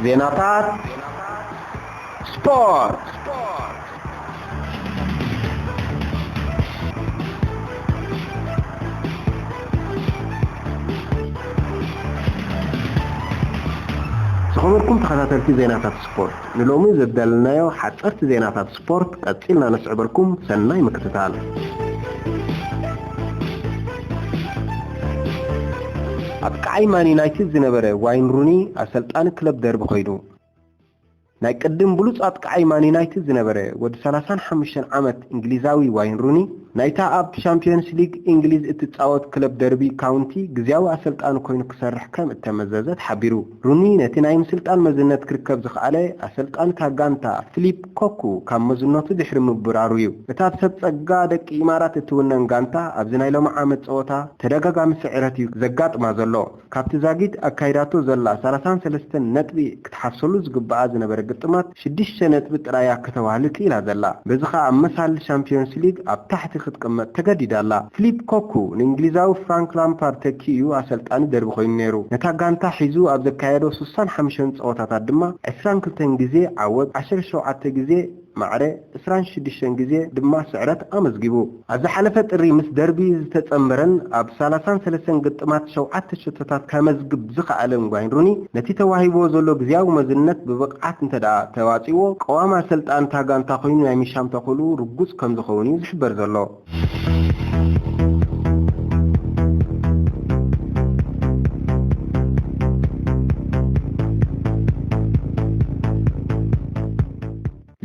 ዜናታት ስፖርት። ዝኸበርኩም ተኸታተልቲ ዜናታት ስፖርት፣ ንሎሚ ዘዳለናዮ ሓጸርቲ ዜናታት ስፖርት ቀጺልና ነስዕበልኩም። ሰናይ ምክትታል። ኣጥቃዓይ ማን ዩናይትድ ዝነበረ ዋይን ሩኒ ኣሰልጣኒ ክለብ ደርቢ ኮይኑ። ናይ ቅድም ብሉጽ ኣጥቃዓይ ማን ዩናይትድ ዝነበረ ወዲ ሰላሳን ሓሙሽተን ዓመት እንግሊዛዊ ዋይን ሩኒ፣ ናይታ ኣብ ሻምፒዮንስ ሊግ እንግሊዝ እትጻወት ክለብ ደርቢ ካውንቲ ግዝያዊ ኣሰልጣኒ ኮይኑ ክሰርሕ ከም እተመዘዘ ተሓቢሩ። ሩኒ ነቲ ናይ ምስልጣን መዝነት ክርከብ ዝኸኣለ ኣሰልጣኒ እታ ጋንታ ፊሊፕ ኮኩ ካብ መዝነቱ ድሕሪ ምብራሩ እዩ። እታ ብሰብ ጸጋ ደቂ ኢማራት እትውነን ጋንታ ኣብዚ ናይ ሎሚ ዓመት ጸወታ ተደጋጋሚ ስዕረት እዩ ዘጋጥማ ዘሎ። ካብቲ ዛጊት ኣካይዳቶ ዘላ ሰላሳን ሰለስተን ነጥቢ ክትሓሰሉ ዝግብኣ ዝነበረ ግጥማት ሽዱሽተ ነጥቢ ጥራያ ከተዋህልል ክኢላ ዘላ። በዚ ኸኣ ኣብ መሳሊ ሻምፒዮንስ ሊግ ኣብ ታሕቲ ክትቅመጥ ተገዲዳ ኣላ። ፊሊፕ ኮኩ ንእንግሊዛዊ ፍራንክ ላምፓርድ ተኪኡ ኣሰልጣኒ ደርቢ ኮይኑ ነይሩ። ነታ ጋንታ ሒዙ ኣብ ዘካየዶ ስሳን ሓሙሽተን ጸወታታት ድማ ዕስራን ክልተን ግዜ ዓወት፣ ዓሰርተ ሸውዓተ ግዜ ማዕረ፣ ዕስራን ሽዱሽተን ግዜ ድማ ስዕረት ኣመዝጊቡ። ኣብ ዝሓለፈ ጥሪ ምስ ደርቢ ዝተጸንበረን ኣብ ሰላሳን ሰለስተን ግጥማት ሸውዓተ ሸቶታት ከመዝግብ ዝኸኣለን ዋይን ሩኒ፣ ነቲ ተዋሂብዎ ዘሎ ግዝያዊ መዝነት ብብቕዓት እንተ ደኣ ተዋጺዎ፣ ቀዋሚ ኣሰልጣኒ እታ ጋንታ ኮይኑ ናይ ምሻም ተኽእልኡ ርጉጽ ከም ዝኸውን እዩ ዝሕበር ዘሎ።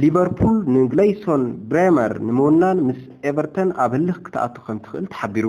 ሊቨርፑል ንግለይሶን ብሬመር ንምውናን ምስ ኤቨርተን ኣብ ህልኽ ክትኣቱ ከም ትኽእል ተሓቢሩ።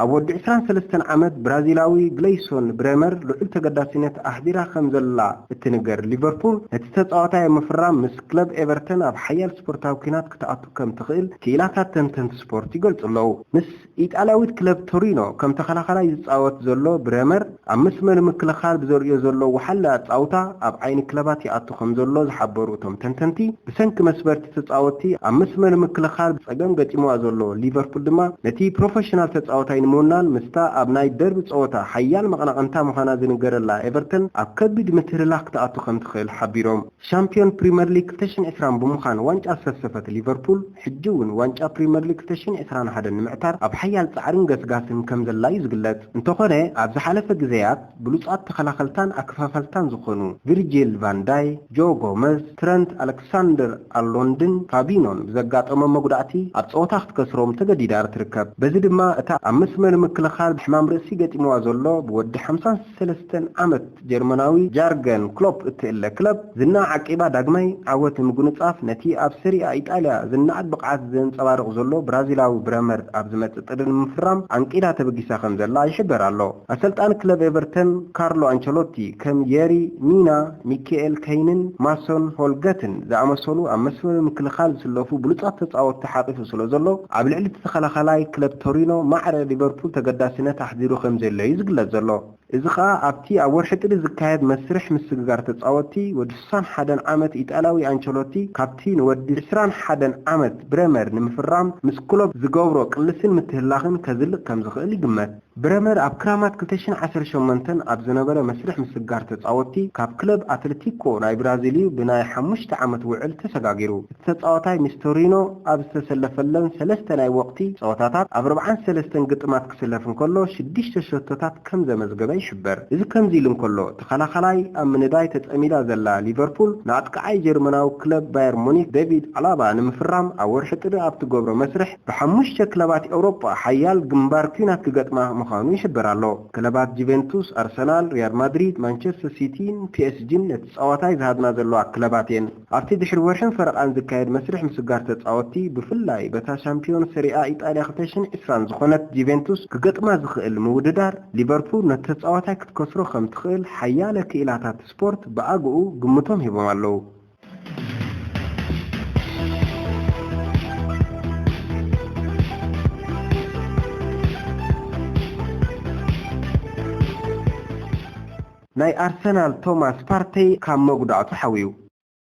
ኣብ ወዲ ዕስራን ሰለስተን ዓመት ብራዚላዊ ግለይሶን ብሬመር ልዑል ተገዳስነት ኣሕዲራ ከም ዘላ እትንገር ሊቨርፑል፣ ነቲ ተጻዋታይ ኣብ ምፍራም ምስ ክለብ ኤቨርተን ኣብ ሓያል ስፖርታዊ ኲናት ክትኣቱ ከም ትኽእል ክኢላታት ተንተንቲ ስፖርት ይገልጹ ኣለዉ። ምስ ኢጣልያዊት ክለብ ቶሪኖ ከም ተኸላኻላይ ዝጻወት ዘሎ ብሬመር፣ ኣብ መስመር ምክልኻል ብዘርእዮ ዘሎ ወሓለ ኣጻውታ ኣብ ዓይኒ ክለባት ይኣቱ ከም ዘሎ ዝሓበሩ እቶም ተንተንቲ፣ ብሰንኪ መስበርቲ ተጻወትቲ ኣብ መስመር ምክልኻል ጸገም ገጢምዋ ዘሎ ሊቨርፑል ድማ፣ ነቲ ፕሮፌሽናል ተጻዋታይ ንምውናን ምስታ ኣብ ናይ ደርቢ ጸወታ ሓያል መቐናቕንታ ምዃና ዝንገረላ ኤቨርተን ኣብ ከቢድ ምትህልላኽ ክትኣቱ ከም ትኽእል ሓቢሮም። ሻምፒዮን ፕሪመር ሊግ ክልተ ሽሕን ዕስራን ብምዃን ዋንጫ ዝሰፍሰፈት ሊቨርፑል፣ ሕጂ እውን ዋንጫ ፕሪመር ሊግ ክልተ ሽሕን ዕስራን ሓደን ንምዕታር ኣብ ሓያል ጻዕርን ገስጋስን ከም ዘላ እዩ ዝግለጽ። እንተኾነ፣ ኣብ ዝሓለፈ ግዜያት ብሉጻት ተኸላኸልታን ኣከፋፈልታን ዝኾኑ ቪርጂል ቫን ዳይ፣ ጆ ጎመዝ፣ ትረንት ኣሌክሳንደር ኣርኖልድን ፋቢኖን ብዘጋጠሞም መጉዳእቲ ኣብ ጸወታ ክትከስሮም ተገዲዳ ትርከብ። በዚ ድማ እታ ኣብ መስመር ምክልኻል ሕማም ርእሲ ገጢምዋ ዘሎ ብወዲ ሓምሳን ሰለስተን ዓመት ጀርመናዊ ጃርገን ክሎፕ እትእለ ክለብ ዝና ዓቂባ ዳግማይ ዓወት ንምጉንጻፍ ነቲ ኣብ ሰሪኣ ኢጣልያ ዝነኣድ ብቕዓት ዘንጸባርቕ ዘሎ ብራዚላዊ ብረመር ኣብ ዝመጽእ ጥሪ ንምፍራም ኣንቂዳ ተበጊሳ ከም ዘላ ይሕበር ኣሎ። ኣሰልጣኒ ክለብ ኤቨርተን ካርሎ ኣንቸሎቲ ከም የሪ ሚና፣ ሚካኤል ከይንን ማሶን ሆልገትን ዝኣመሰሉ ኣብ መስመር ምክልኻል ዝስለፉ ብሉጻት ተጻወትቲ ሓቒፉ ስለ ዘሎ ኣብ ልዕሊ እቲ ተኸላኻላይ ክለብ ቶሪኖ ማዕረ ሊቨርፑል ተገዳስነት ኣሕዲሩ ከም ዘሎ እዩ ዝግለጽ ዘሎ። እዚ ኸኣ ኣብቲ ኣብ ወርሒ ጥሪ ዝካየድ መስርሕ ምስግጋር ተጻወትቲ፣ ወዲ ስሳን ሓደን ዓመት ኢጣልያዊ ኣንቸሎቲ ካብቲ ንወዲ ዕስራን ሓደን ዓመት ብረመር ንምፍራም ምስ ክሎፕ ዝገብሮ ቅልስን ምትህልላኽን ከዝልቕ ከም ዝኽእል ይግመት። ብረመር ኣብ ክራማት ክልተ ሽሕን ዓሰርተ ሸሞንተን ኣብ ዝነበረ መስርሕ ምስግጋር ተጻወትቲ ካብ ክለብ ኣትለቲኮ ናይ ብራዚል እዩ ብናይ ሓሙሽተ ዓመት ውዕል ተሰጋጊሩ። ተጻዋታይ ምስ ቶሪኖ ኣብ ዝተሰለፈለን ሰለስተ ናይ ወቕቲ ጸወታታት ኣብ ኣርብዓን ሰለስተን ግጥማት ክስለፍ እንከሎ፣ ሽዱሽተ ሸቶታት ከም ዘመዝገበ ይሕበር። እዚ ከምዚ ኢሉ እንከሎ፣ ተኸላኻላይ ኣብ ምንዳይ ተጸሚዳ ዘላ ሊቨርፑል፣ ንኣጥቃዓይ ጀርመናዊ ክለብ ባየር ሙኒክ ዴቪድ ኣላባ ንምፍራም ኣብ ወርሒ ጥሪ ኣብ ትገብሮ መስርሕ፣ ብሓሙሽተ ክለባት ኤውሮጳ ሓያል ግንባር ኲናት ክገጥማ ምዃኑ ይሕበር ኣሎ። ክለባት ጁቬንቱስ፣ ኣርሰናል፣ ሪያል ማድሪድ፣ ማንቸስተር ሲቲን ፒኤስጂን ነቲ ጸዋታይ ዝሃድና ዘለዋ ክለባት እየን። ኣብቲ ድሕሪ ወርሕን ፈረቓን ዝካየድ መስርሕ ምስጋር ተጻወትቲ፣ ብፍላይ በታ ሻምፒዮን ሰሪኣ ኢጣልያ ክልተ ሽሕን ዕስራን ዝኾነት ጁቬንቱስ ክገጥማ ዝኽእል ምውድዳር፣ ሊቨርፑል ነቲ ተጻዋታይ ክትከስሮ ከም ትኽእል ሓያለ ክኢላታት ስፖርት ብኣግኡ ግምቶም ሂቦም ኣለዉ። ናይ ኣርሰናል ቶማስ ፓርቴይ ካብ መጉዳእቱ ሓውዩ።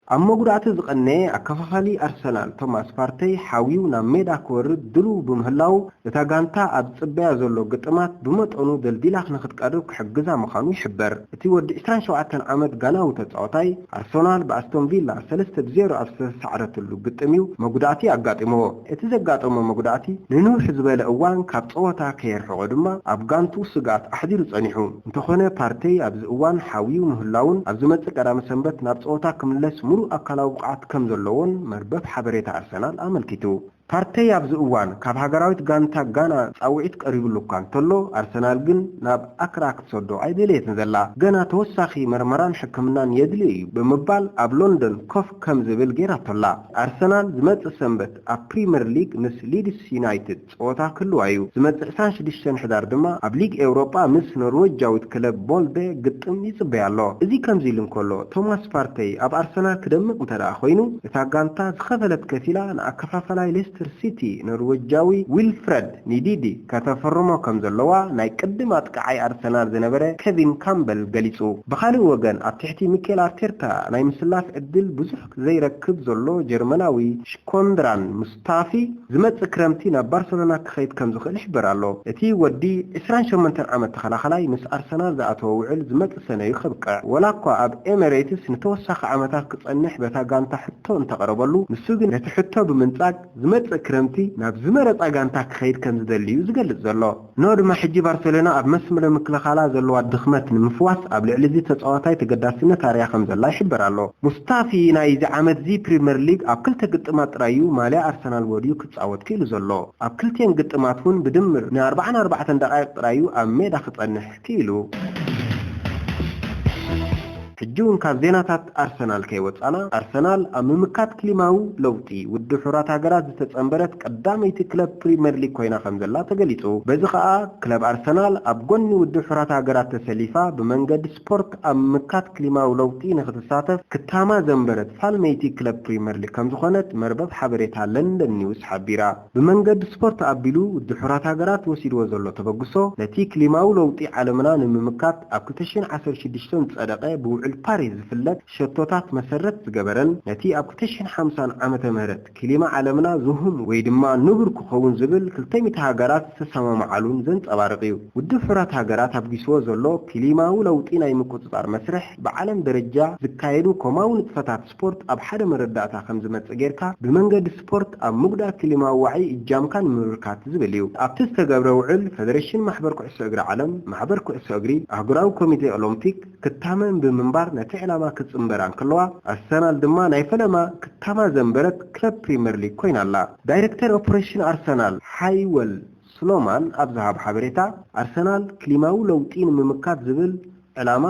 ኣብ መጉዳእቲ ዝቐነየ ኣከፋፋሊ ኣርሰናል ቶማስ ፓርተይ ሓውዩ ናብ ሜዳ ክወርድ ድሉው ብምህላዉ፣ እታ ጋንታ ኣብ ዝጽበያ ዘሎ ግጥማት ብመጠኑ ደልዲላ ንክትቀርብ ክሕግዛ ምዃኑ ይሕበር። እቲ ወዲ ዕስራን ሸውዓተን ዓመት ጋናዊ ተጻዋታይ፣ ኣርሰናል ብኣስቶን ቪላ ሰለስተ ብ ዜሮ ኣብ ዝተሰዓረትሉ ግጥም እዩ መጉዳእቲ ኣጋጢምዎ። እቲ ዘጋጠሞ መጉዳእቲ ንንውሕ ዝበለ እዋን ካብ ጸወታ ከየርሕቖ ድማ ኣብ ጋንቱ ስግኣት ኣሕዲሩ ጸኒሑ። እንተኾነ ፓርተይ ኣብዚ እዋን ሓውዩ ምህላውን ኣብ ዝመጽእ ቀዳመ ሰንበት ናብ ጸወታ ክምለስ ምሉእ ኣካላዊ ብቕዓት ከም ዘለዎን መርበብ ሓበሬታ ኣርሰናል ኣመልኪቱ። ፓርተይ ኣብዚ እዋን ካብ ሃገራዊት ጋንታ ጋና ጻውዒት ቀሪብሉ እኳ እንተሎ፣ ኣርሰናል ግን ናብ ኣክራ ክትሰዶ ኣይደለየትን ዘላ። ገና ተወሳኺ መርመራን ሕክምናን የድልዮ እዩ ብምባል ኣብ ሎንደን ኮፍ ከም ዝብል ጌራቶላ። ኣርሰናል ዝመጽእ ሰንበት ኣብ ፕሪምየር ሊግ ምስ ሊድስ ዩናይትድ ጸወታ ክህልዋ እዩ። ዝመጽእ ዕስራን ሽዱሽተን ሕዳር ድማ ኣብ ሊግ ኤውሮጳ ምስ ኖርዌጃዊት ክለብ ቦልቤ ግጥም ይጽበያ ኣሎ። እዚ ከምዚ ኢሉ እንከሎ፣ ቶማስ ፓርተይ ኣብ ኣርሰናል ክደምቕ እንተ ደኣ ኮይኑ፣ እታ ጋንታ ዝኸፈለት ከፊላ ንኣከፋፈላይ ሌስተር ሲቲ ኖርዌጃዊ ዊልፍረድ ኒዲዲ ከተፈርሞ ከም ዘለዋ ናይ ቅድም ኣጥቃዓይ ኣርሰናል ዝነበረ ኬቪን ካምበል ገሊጹ። ብኻልእ ወገን፣ ኣብ ትሕቲ ሚኬል ኣርቴታ ናይ ምስላፍ ዕድል ብዙሕ ዘይረክብ ዘሎ ጀርመናዊ ሽኮንድራን ሙስታፊ፣ ዝመጽእ ክረምቲ ናብ ባርሰሎና ክኸይድ ከም ዝኽእል ይሕበር ኣሎ። እቲ ወዲ ዕስራን ሸሞንተን ዓመት ተኸላኻላይ ምስ ኣርሰናል ዝኣተወ ውዕል ዝመጽእ ሰነ እዩ ከብቅዕ። ወላ እኳ ኣብ ኤሚሬትስ ንተወሳኺ ዓመታት ክጸንሕ በታ ጋንታ ሕቶ እንተቐረበሉ፣ ንሱ ግን ነቲ ሕቶ ብምንጻግ ዝመጽእ ክረምቲ ናብ ዝመረጻ ጋንታ ክኸይድ ከም ዝደሊ እዩ ዝገልጽ ዘሎ። ኖ ድማ ሕጂ ባርሰሎና ኣብ መስመር ምክልኻላ ዘለዋ ድኽመት ንምፍዋስ ኣብ ልዕሊ እዚ ተጻዋታይ ተገዳስነት ኣርያ ከም ዘላ ይሕበር ኣሎ። ሙስታፊ ናይዚ ዓመት እዚ ፕሪምየር ሊግ ኣብ ክልተ ግጥማት ጥራይ እዩ ማልያ ኣርሰናል ወድዩ ክጻወት ክኢሉ ዘሎ። ኣብ ክልቲኤን ግጥማት እውን ብድምር ን ኣርባዓን ኣርባዕተን ደቃይቕ ጥራይ እዩ ኣብ ሜዳ ክጸንሕ ክኢሉ። ሕጂ እውን ካብ ዜናታት ኣርሰናል ከይወጻና፣ ኣርሰናል ኣብ ምምካት ክሊማዊ ለውጢ ውድብ ሕቡራት ሃገራት ዝተጸንበረት ቀዳመይቲ ክለብ ፕሪምየር ሊግ ኮይና ከም ዘላ ተገሊጹ። በዚ ከኣ ክለብ ኣርሰናል ኣብ ጎኒ ውድብ ሕቡራት ሃገራት ተሰሊፋ ብመንገዲ ስፖርት ኣብ ምምካት ክሊማዊ ለውጢ ንክትሳተፍ ክታማ ዘንበረት ፋልመይቲ ክለብ ፕሪምየር ሊግ ከም ዝኾነት መርበብ ሓበሬታ ለንደን ኒውስ ሓቢራ። ብመንገዲ ስፖርት ኣቢሉ ውድብ ሕቡራት ሃገራት ወሲድዎ ዘሎ ተበግሶ፣ ነቲ ክሊማዊ ለውጢ ዓለምና ንምምካት ኣብ ክልተ ሽሕን ዓሰርተ ሽዱሽተን ዝጸደቐ ብውዕል ፓሪስ ዝፍለጥ ሸቶታት መሰረት ዝገበረን፣ ነቲ ኣብ ክልተ ሽሕን ሓምሳን ዓመተ ምህረት ክሊማ ዓለምና ዝሁም ወይ ድማ ንቡር ክኸውን ዝብል ክልተ ሚእቲ ሃገራት ዝተሰማምዓሉን ዘንጸባርቕ እዩ። ውድብ ሕቡራት ሃገራት ኣብጊስዎ ዘሎ ክሊማዊ ለውጢ ናይ ምቁጽጻር መስርሕ፣ ብዓለም ደረጃ ዝካየዱ ኮማዊ ንጥፈታት ስፖርት ኣብ ሓደ መረዳእታ ከም ዝመጽእ ጌርካ፣ ብመንገዲ ስፖርት ኣብ ምጉዳእ ክሊማዊ ዋዒ እጃምካ ንምብርካት ዝብል እዩ። ኣብቲ ዝተገብረ ውዕል፣ ፈደሬሽን ማሕበር ኩዕሶ እግሪ ዓለም፣ ማሕበር ኩዕሶ እግሪ፣ ኣህጉራዊ ኮሚቴ ኦሎምፒክ ክታመን ብምንባር ነቲ ዕላማ ክጽንበራ እንከለዋ፣ ኣርሰናል ድማ ናይ ፈለማ ክታማ ዘንበረት ክለብ ፕሪምየር ሊግ ኮይና ኣላ። ዳይሬክተር ኦፕሬሽን ኣርሰናል ሓይወል ስሎማን ኣብ ዝሃብ ሓበሬታ፣ ኣርሰናል ክሊማዊ ለውጢ ንምምካት ዝብል ዕላማ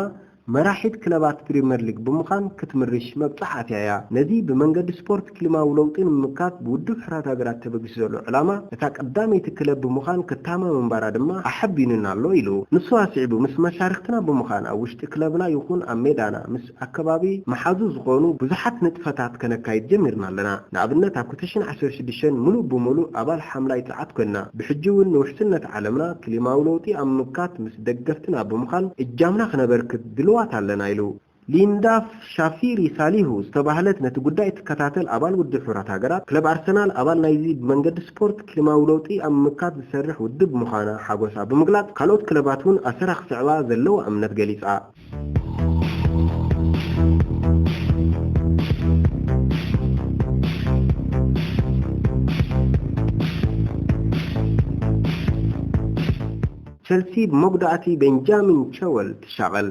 መራሒት ክለባት ፕሪምየር ሊግ ብምዃን ክትምርሽ መብጽዓ ኣትያ እያ። ነዚ ብመንገዲ ስፖርት ክሊማዊ ለውጢ ንምምካት ብውድብ ሕራት ሃገራት ተበጊሱ ዘሎ ዕላማ፣ እታ ቀዳመይቲ ክለብ ብምዃን ክታማ ምንባራ ድማ ኣሐቢኑና ኣሎ ኢሉ። ንሱ ኣስዒቡ፣ ምስ መሻርክትና ብምዃን ኣብ ውሽጢ ክለብና ይኹን ኣብ ሜዳና ምስ ኣከባቢ መሓዙ ዝኾኑ ብዙሓት ንጥፈታት ከነካይድ ጀሚርና ኣለና። ንኣብነት፣ ኣብ ክልተ ሽሕን ዓሰርተ ሽዱሽተን ምሉእ ብምሉእ ኣባል ሓምላይ ጸዓት ኮይንና። ብሕጂ እውን ንውሕስነት ዓለምና ክሊማዊ ለውጢ ኣብ ምምካት ምስ ደገፍትና ብምዃን እጃምና ክነበርክት ድልዋት ኣለና ኢሉ። ሊንዳ ሻፊሪ ሳሊሁ ዝተባህለት ነቲ ጉዳይ እትከታተል ኣባል ውድብ ሕቡራት ሃገራት፣ ክለብ ኣርሰናል ኣባል ናይዚ ብመንገዲ ስፖርት ክሊማዊ ለውጢ ኣብ ምምካት ዝሰርሕ ውድብ ምዃና ሓጎሳ ብምግላጽ፣ ካልኦት ክለባት እውን ኣሰራ ክስዕባ ዘለዋ እምነት ገሊጻ። ቸልሲ ብመጉዳእቲ ቤንጃሚን ቸወል ትሻቐል።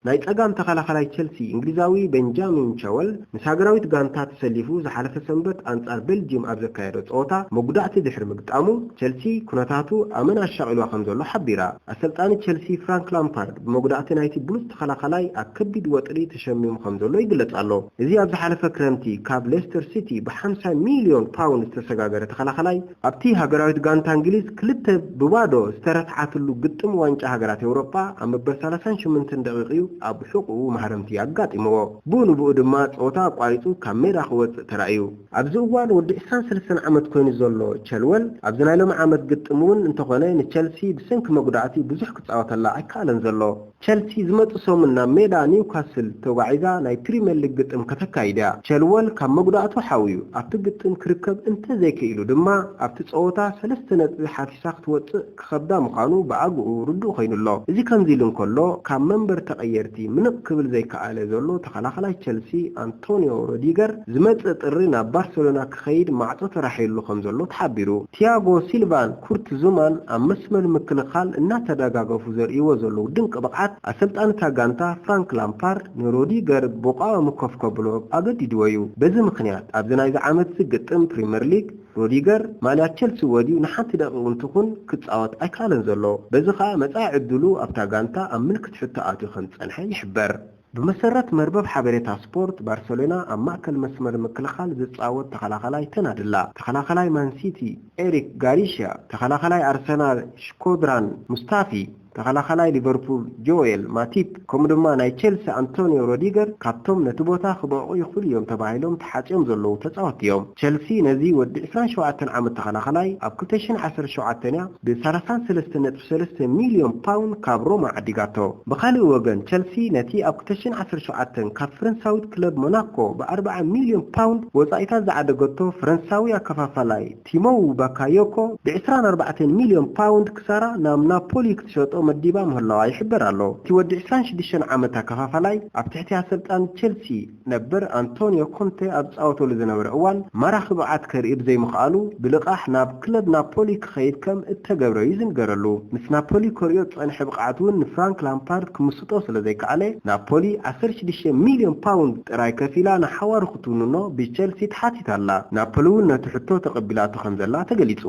ናይ ጸጋም ተኸላኻላይ ቸልሲ እንግሊዛዊ ቤንጃሚን ቸወል ምስ ሃገራዊት ጋንታ ተሰሊፉ ዝሓለፈ ሰንበት ኣንጻር ቤልጅየም ኣብ ዘካየዶ ጸወታ መጉዳእቲ ድሕሪ ምግጣሙ፣ ቸልሲ ኩነታቱ ኣመና ኣሻቒልዋ ከም ዘሎ ሓቢራ። ኣሰልጣኒ ቸልሲ ፍራንክ ላምፓርድ ብመጉዳእቲ ናይቲ ብሉጽ ተኸላኻላይ ኣብ ከቢድ ወጥሪ ተሸሚሙ ከም ዘሎ ይግለጽ ኣሎ። እዚ ኣብ ዝሓለፈ ክረምቲ ካብ ሌስተር ሲቲ ብሓምሳ ሚልዮን ፓውንድ ዝተሰጋገረ ተኸላኻላይ፣ ኣብቲ ሃገራዊት ጋንታ እንግሊዝ ክልተ ብባዶ ዝተረትዓትሉ ግጥም ዋንጫ ሃገራት ኤውሮጳ ኣብ መበል ሰላሳን ሸሞንተን ደቂቕ እዩ ኣብ ሕቑኡ ማህረምቲ ኣጋጢምዎ። ብኡ ንብኡ ድማ ጸወታ ኣቋሪጹ ካብ ሜዳ ክወጽእ ተራእዩ። ኣብዚ እዋን ወዲ ዕስራን ሰለስተን ዓመት ኮይኑ ዘሎ ቸልወል፣ ኣብዚ ናይ ሎሚ ዓመት ግጥም እውን እንተኾነ ንቸልሲ ብሰንኪ መጉዳእቲ ብዙሕ ክጻወተላ ኣይከኣለን ዘሎ። ቸልሲ ዝመጽእ ሰሙን ናብ ሜዳ ኒውካስል ተጓዒዛ ናይ ፕሪምየር ሊግ ግጥም ከተካይድ እያ። ቸልወል ካብ መጉዳእቱ ሓውዩ ኣብቲ ግጥም ክርከብ እንተዘይክኢሉ ድማ ኣብቲ ጸወታ ሰለስተ ነጥቢ ሓፊሳ ክትወጽእ ክኸብዳ ምዃኑ ብኣግኡ ርዱእ ኮይኑ ኣሎ። እዚ ከምዚ ኢሉ እንከሎ፣ ካብ መንበር ተቐየርቲ ምንቕ ክብል ዘይከኣለ ዘሎ ተኸላኸላይ ቸልሲ ኣንቶኒዮ ሮዲገር ዝመጽእ ጥሪ ናብ ባርሰሎና ክኸይድ ማዕጾ ተራሒሉ ከም ዘሎ ተሓቢሩ። ቲያጎ ሲልቫን ኩርት ዙማን ኣብ መስመር ምክልኻል እናተደጋገፉ ዘርእይዎ ዘለዉ ድንቂ ብቕዓት፣ ኣሰልጣኒ እታ ጋንታ ፍራንክ ላምፓርድ ንሮዲገር ብቋሚ ኮፍ ከብሎ ኣገዲድዎ እዩ። በዚ ምኽንያት ኣብዚ ናይዚ ዓመት ዝግጥም ፕሪምየር ሊግ ሮዲገር ማልያ ቸልሲ ወድዩ ንሓንቲ ደቂቕ እውን ትኹን ክጻወት ኣይከኣለን ዘሎ። በዚ ኸኣ መጻኢ ዕድሉ ኣብታ ጋንታ ኣብ ምልክት ሕቶ ኣትዩ ከም ዝጸንሐ ይሕበር። ብመሰረት መርበብ ሓበሬታ ስፖርት፣ ባርሰሎና ኣብ ማእከል መስመር ምክልኻል ዝጻወት ተኸላኸላይ ተናድላ። ተኸላኸላይ ማን ሲቲ ኤሪክ ጋሪሽያ፣ ተኸላኸላይ ኣርሰናል ሽኮድራን ሙስታፊ፣ ተኸላኸላይ ሊቨርፑል ጆኤል ማቲፕ፣ ከምኡ ድማ ናይ ቸልሲ ኣንቶኒዮ ሮዲገር ካብቶም ነቲ ቦታ ክበቑ ይኽእሉ እዮም ተባሂሎም ተሓጽዮም ዘለዉ ተጻወትቲ እዮም። ቸልሲ ነዚ ወዲ ዕስራን ሸውዓተን ዓመት ተኸላኸላይ ኣብ ክልተ ሽሕን ዓሰርተ ሸውዓተን እያ ብ ሰላሳን ሰለስተን ነጥቢ ሰለስተ ሚልዮን ፓውንድ ካብ ሮማ ዓዲጋቶ። ብኻልእ ወገን፣ ቸልሲ ነቲ ኣብ ክልተ ሽሕን ዓሰርተ ሸውዓተን ካብ ፈረንሳዊት ክለብ ሞናኮ ብ ኣርብዓ ሚልዮን ፓውንድ ወጻኢታት ዝዓደገቶ ፈረንሳዊ ኣከፋፋላይ ቲሞው ባካዮኮ ብ ዕስራን ኣርባዕተን ሚልዮን ፓውንድ ክሳራ ናብ ናፖሊ ክትሸጦ መዲባ ምህላዋ ይሕበር ኣሎ። እቲ ወዲ ዕስራን ሽዱሽተን ዓመት ኣከፋፋላይ ኣብ ትሕቲ ኣሰልጣኒ ቸልሲ ነበር ኣንቶኒዮ ኮንተ ኣብ ዝጻወተሉ ዝነበረ እዋን ማራኺ ብቕዓት ከርኢ ብዘይምኽኣሉ ብልቓሕ ናብ ክለብ ናፖሊ ክኸይድ ከም እተገብረ እዩ ዝንገረሉ። ምስ ናፖሊ ከርእዮ ዝጸንሐ ብቕዓት እውን ንፍራንክ ላምፓርድ ክምስጦ ስለ ዘይከኣለ፣ ናፖሊ ዓሰርተ ሽዱሽተ ሚልዮን ፓውንድ ጥራይ ከፊላ ንሓዋሩ ክትውንኖ ብቸልሲ ተሓቲታ ኣላ። ናፖሊ እውን ነቲ ሕቶ ተቐቢላቶ ከም ዘላ ተገሊጹ።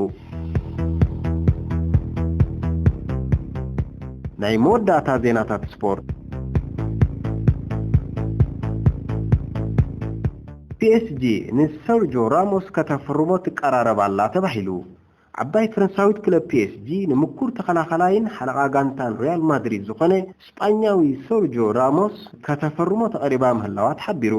ናይ መወዳእታ ዜናታት ስፖርት። ፒኤስጂ ንሰርጆ ራሞስ ከተፍርሞ ትቀራረብ ኣላ ተባሂሉ። ዓባይ ፈረንሳዊት ክለብ ፒኤስጂ ንምኩር ተኸላኸላይን ሓለቓ ጋንታን ሪያል ማድሪድ ዝኾነ ስጳኛዊ ሰርጆ ራሞስ ከተፈርሞ ተቐሪባ ምህላዋ ተሓቢሩ።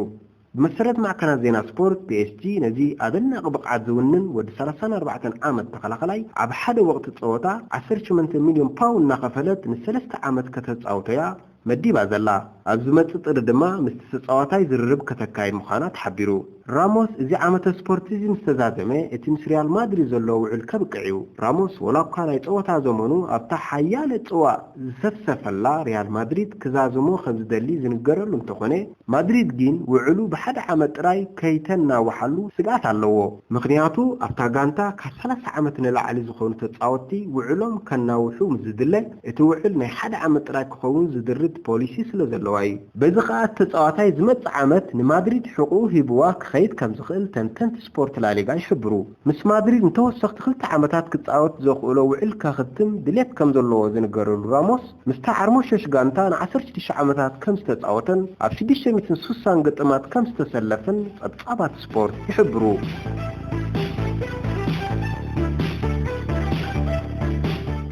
ብመሰረት ማዕከናት ዜና ስፖርት፣ ፒኤስጂ ነዚ ኣደናቂ ብቕዓት ዝውንን ወዲ ሰላሳን ኣርባዕተን ዓመት ተኸላኸላይ ኣብ ሓደ ወቕቲ ጸወታ ዓሰርተ ሸሞንተ ሚልዮን ፓውንድ እናኸፈለት ንሰለስተ ዓመት ከተጻውቶ እያ መዲባ ዘላ። ኣብ ዝመጽእ ጥሪ ድማ ምስቲ ተጻዋታይ ዝርርብ ከተካይድ ምዃና ተሓቢሩ። ራሞስ እዚ ዓመተ ስፖርት እዚ ምስ ተዛዘመ፣ እቲ ምስ ሪያል ማድሪድ ዘለዎ ውዕል ከብቅዕ እዩ። ራሞስ ወላ እኳ ናይ ጸወታ ዘመኑ ኣብታ ሓያለ ጽዋእ ዝሰፍሰፈላ ሪያል ማድሪድ ክዛዝሞ ከም ዝደሊ ዝንገረሉ እንተኾነ፣ ማድሪድ ግን ውዕሉ ብሓደ ዓመት ጥራይ ከይተናውሓሉ ስግኣት ኣለዎ። ምኽንያቱ ኣብታ ጋንታ ካብ ሰላሳ ዓመት ንላዕሊ ዝኾኑ ተጻወትቲ ውዕሎም ከናውሑ ምስ ዝድለ፣ እቲ ውዕል ናይ ሓደ ዓመት ጥራይ ክኸውን ዝድርት ፖሊሲ ስለ ዘለዋ እዩ። በዚ ኸኣ እቲ ተጻዋታይ ዝመጽእ ዓመት ንማድሪድ ሕቑኡ ሂብዋ ክኸይድ ከም ዝኽእል ተንተንቲ ስፖርት ላሊጋ ይሕብሩ። ምስ ማድሪድ ንተወሰኽቲ ክልተ ዓመታት ክጻወት ዘኽእሎ ውዕል ከኽትም ድሌት ከም ዘለዎ ዝንገረሉ ራሞስ፣ ምስታ ሓርሞሸሽ ጋንታ ንዓሰርተ ሽዱሽተ ዓመታት ከም ዝተጻወተን ኣብ ሽዱሽተ ሚእትን ስሳን ግጥማት ከም ዝተሰለፈን ጸብጻባት ስፖርት ይሕብሩ።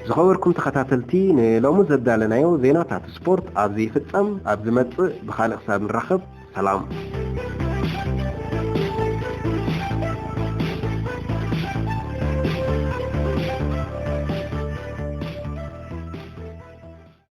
ዝኸበርኩም ተኸታተልቲ፣ ንሎሚ ዘዳለናዮ ዜናታት ስፖርት ኣብዚ ይፍጸም። ኣብ ዝመጽእ ብኻልእ ክሳብ ንራኸብ፣ ሰላም።